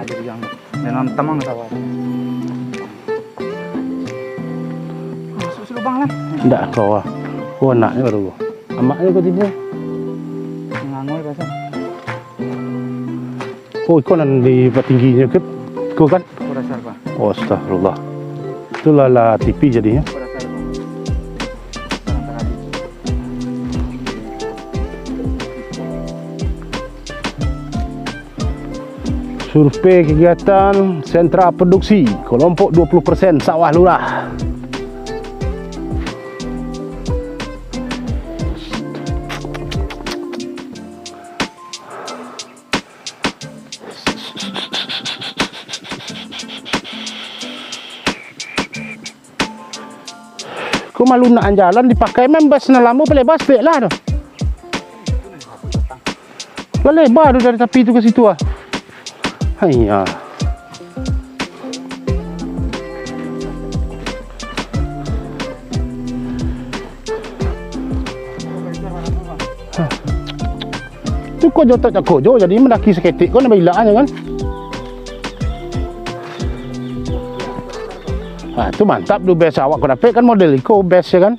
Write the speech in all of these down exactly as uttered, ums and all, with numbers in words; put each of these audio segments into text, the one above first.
Jadi yang, yang tamang sawah. Masuk si lubang lah. Ndak, ka bawah. Oh, anaknyo baru. Amaknyo kok tibo. Ngangoi biaso. Oh, iko nan di patingginyo, Kip? Iko kan? Iko dasar, Pak. Oh, astagfirullah. Itulah lah tipi jadinyo. Iko dasar, Pak. Sekarang tengah di Survei kegiatan sentra produksi, kelompok dua puluh persen sawah lurah. Ko malunakan jalan dipakai, mambas nan lamo, palebah stek lah tu. Lah leba tu dari tapi tu ka situ ah. Haiya. Tu ko jotok cako jo, jadi mandaki saketek ko nak bailak aja kan. Ah, tu mantap tu, best awak ko dapek kan model iko, best ya kan.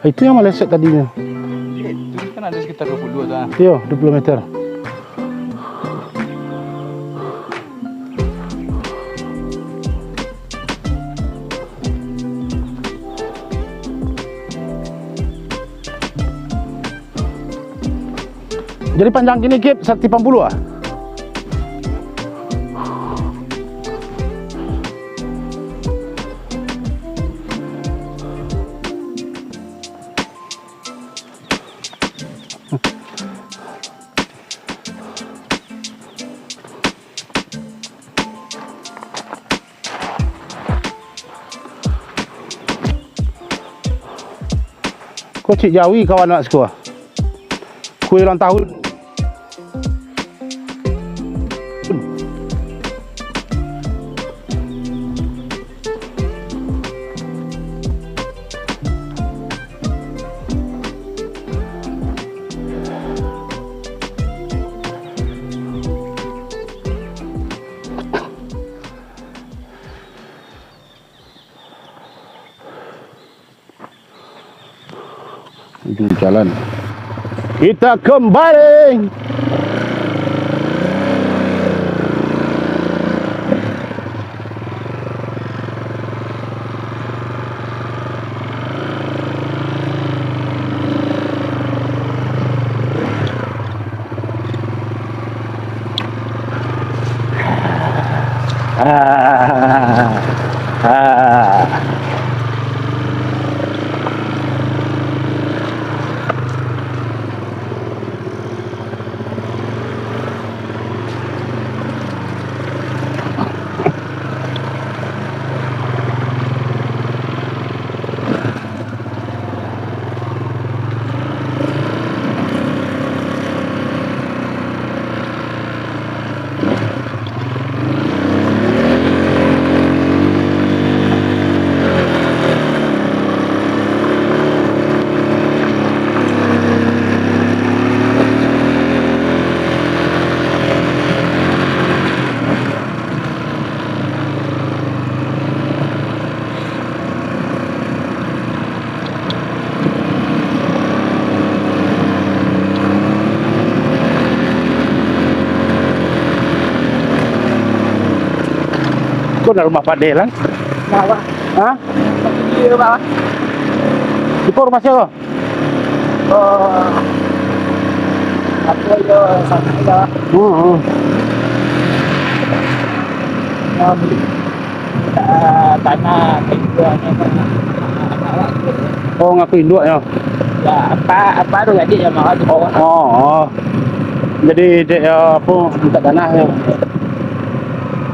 Itu yang meleset tadinyo. Itu kan ada sekitar dua puluh tu ah. Iyo, dua puluh meter. Jadi panjang kini, Kip, saratus delapan puluh ah? Ko cik jawi kawan awak siko. Kue ulang tahun. Itu jalan. Kita kembali. Ah, ah. Ko nan rumah Pak Deh, Lan? Nah, Pak. Hah? Iya, Pak. Di rumah sia ko? Oh, apo yo, santai lah. Hmm, hmm. Ah, bali, ah, tanah induaknyo, Pak. Anak awak tu. Oh, ngaku induaknyo? Ya, apa, apa tu gadih yang marah tu. Oh, oh, oh. Jadi, dek, eh, apo, minta tanah yo.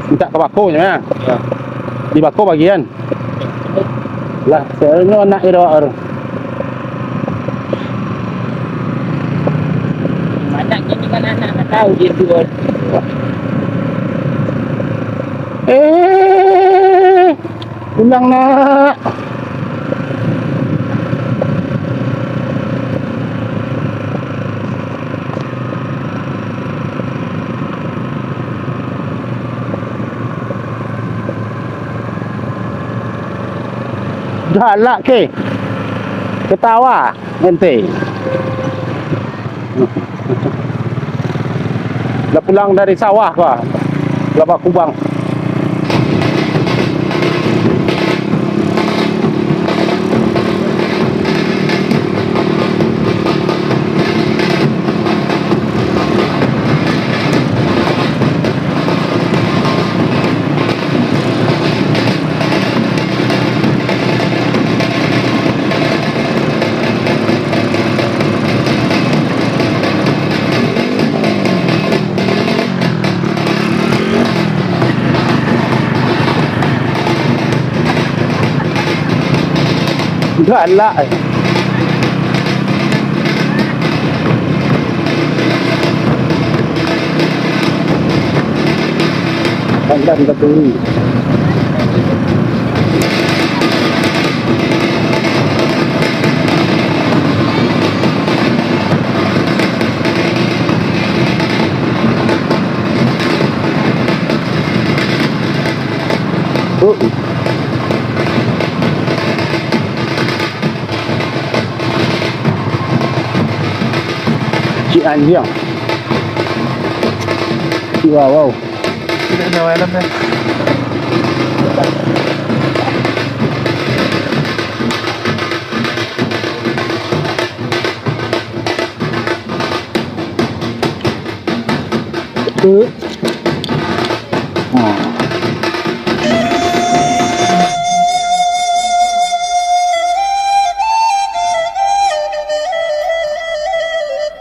Minta ka bako nyo, yo? Ya. Di bako bagian? Lah, sebenarnya anak dia doa tu. Anak kini kan anak nak tahu dia tu. Eh, pulang nak. Galak ke? Ketawa ente. Lah pulang dari sawah ko, lah bakubang. Galak. Pandan Baturi. Oh. Cik anjiang. Cik wow, wow. Tidak ada helm dah. Eh. Ha.